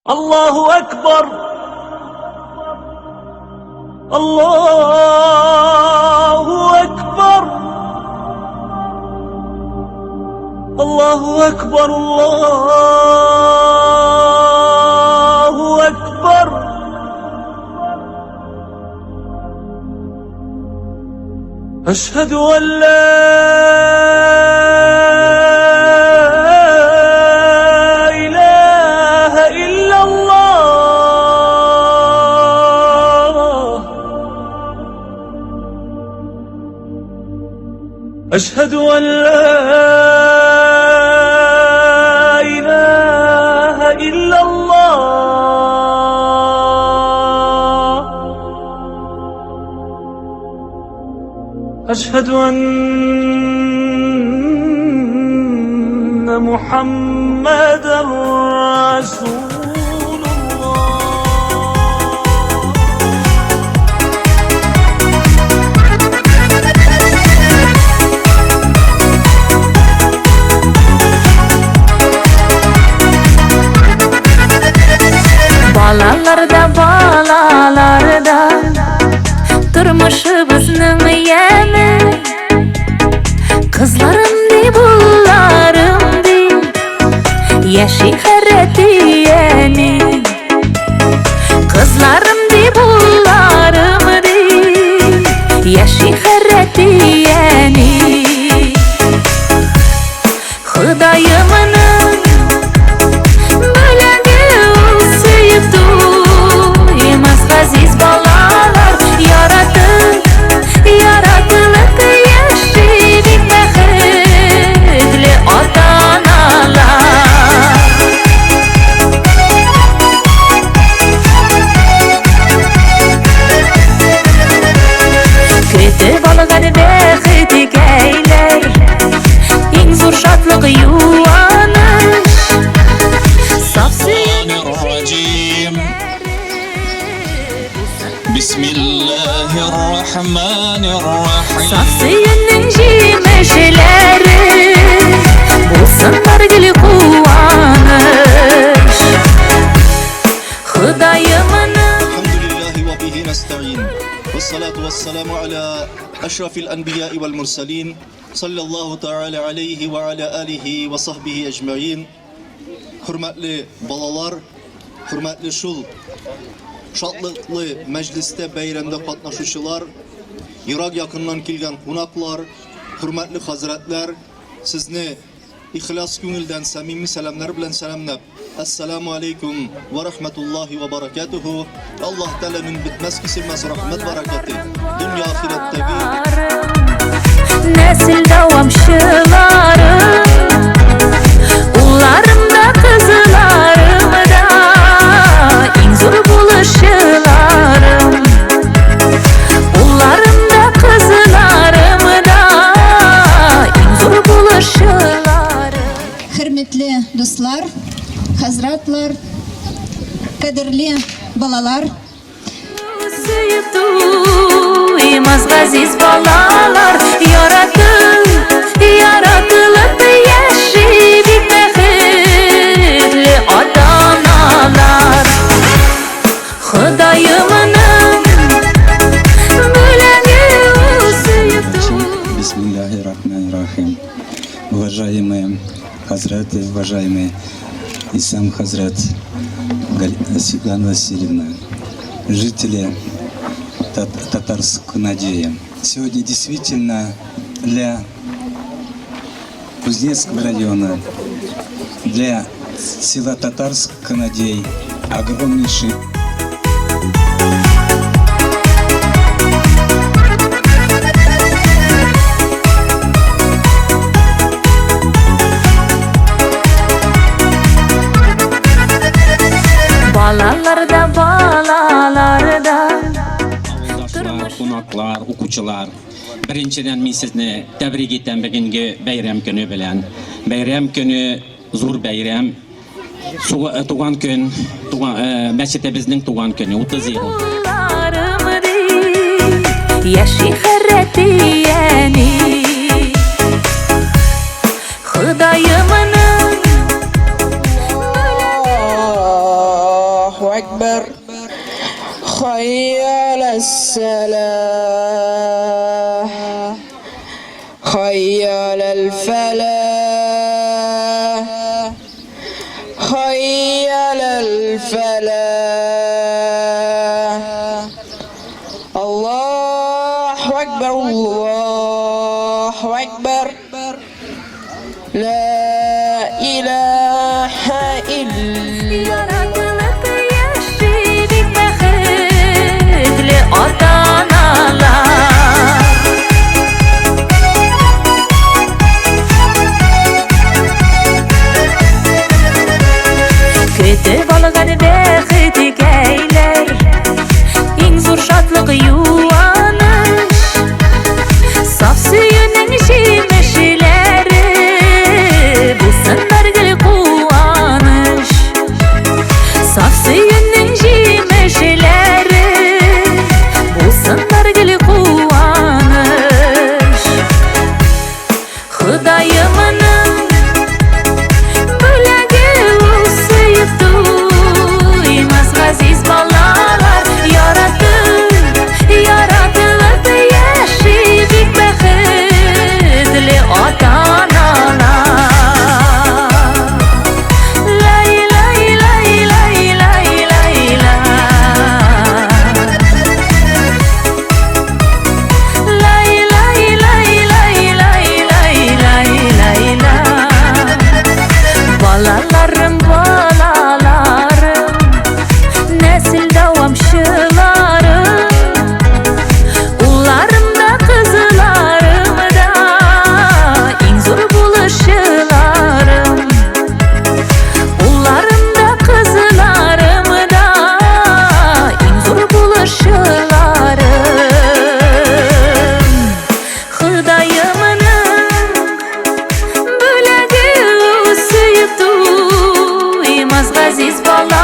Аллаһу әкбар! Аллаһу әкбар! Аллаһу әкбар! Аллаһу әкбар! Әшһәду ан ла илаһа иллаллаһ. Әшһәду ан ла илаһа иллаллаһ. أشهد أن محمدا رسول الله. Балаларда, балаларда Тормышыбызның яме. Кызларым ди, булларым ди, Яши хәрәтияни. Кызларым ди, булларым ди, Яши хәрәтияни. Ходаемның бүләге ул, сөеп туймас газиз балалар, яратып, яратылып яши бик бәхетле ата-аналар. Көтеп алган бәхеткәйләр, иң зур шатлык, юаныч. Саф сөюнең الرجيم. بسم الله الرحمن الرحيم. Саф сөюнең җимешләре булсыннар гел куаныч. Ходаемның الحمد لله وبه نستعين والصلاة والسلام على أشرف الأنبياء والمرسلين صلى الله تعالى عليه وعلى آله وصحبه أجمعين. Хөрмәтле балалар, хөрмәтле шул шатлыклы мәҗлестә, бәйрәмдә катнашучылар, ерак якыннан килгән кунаклар, хөрмәтле хәзрәтләр, сезне ихлас күңелдән самими сәламнәр белән сәламләп, Әссәламу алейкум ва рахматуллахи ва баракатуху. Аллаһ Тәгаләнең бетмәс киселмәс рәхмәт баракаты дөнья ахирәттәге Нәсел дәвамчылары, улларым да, кызларым да, иң зур булышчыларым. Улларым да, кызларым да, иң зур булышчыларым. Хөрмәтле дуслар, хәзрәтләр, кадерле балалар, Сөеп туймас газиз балалар, яратып, яратылып яши бик бәхетле ата-аналар. Ходаемның бүләге ул, сөеп بسم الله الرحمن الرحيم. Уважаемые хазраты, уважаемые Исам Хазрат, Светлана Васильевна, жители Татарск-Надея. Сегодня действительно для Кузнецкого района, для села Татарск-Надей огромнейший Балаларда, балаларда Авылдашлар, кунаклар, укучылар. Беренчедән мин сезне тәбрик итәм бүгенге бәйрәм көне белән. Бәйрәм көне зур бәйрәм. Туган көн, туган мәчетебезнең туган көне 30 ел. Улларым ди, яши хәрәтияни. Ходаемның أكبر حي على الصلاة حي على الفلاح حي على الفلاح الله أكبر الله أكبر لا إله إلا Яратылып яши бик бәхетле ата-аналар. Көтеп алган бәхеткәйләр, иң зур шатлык юаныч. Саф сөюнең җимешләре булсыннар гел куаныч. Саф сөюнең җимешләре булсыннар гел куаныч. Ходаемның бүләге ул сөеп туймас газиз балалар яратып, яратылып яши бик бәхетле ата-аналар. Лай, лай, лай, лай, лай, лай, лай. Лай, лай, лай, лай, лай, лай, лай, лай, лай. Балаларым, балаларым, нәсел дәвамчыларым. Улларым да, кызларым да, иң зур булышчыларым. Улларым да, кызларым да, иң зур булышчыларым. Ходаемның бүләге ул сөеп туймас газиз балалар.